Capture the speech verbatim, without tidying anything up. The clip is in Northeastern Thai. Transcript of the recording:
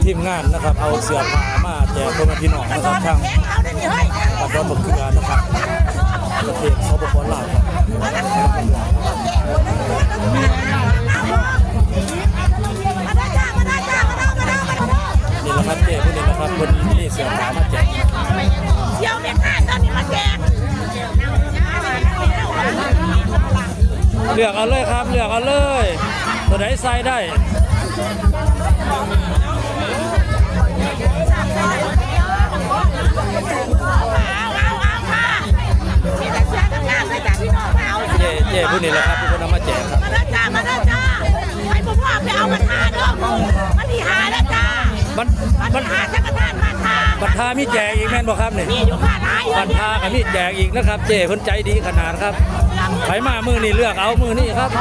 ทีมงานนะครับ เอาเสื้อผ้ามาแจกพ่อแม่พี่น้องนะครับ ทางบ้านดอนบักเกลือนะครับ ประเทศสปป.ลาวครับ นี่แหละครับ เจ้ผู้นี้นะครับ คนนี้เสื้อผ้ามาแจก เดี๋ยวแม่ค้าตอนนี้มาแจก เลือกเอาเลยครับ เลือกเอาเลย ตัวไหนใส่ได้ เอาเอาเอาค่ะ มีแต่เสื้อทั้งงามเลยจ้ะพี่น้องมาเอา เจ้เจ้ผู้นี้แหละครับ ผู้นำมาแจกครับ มาเด้อจ้า มาเด้อจ้า ให้พวกพ่อไปเอามาทาเด้อ มันที่หาแล้วจ้า มัน มัน มันหาสังฆทานมาทา บัตรทามีแจกอีกแม่นบ่ครับนี่ มีอยู่ค่ะ หลายอยู่ บัตรทาก็มีแจกอีกนะครับ เจ้เพิ่นใจดีขนาดครับ ไผมามื้อนี้เลือกเอามื้อนี้ครับ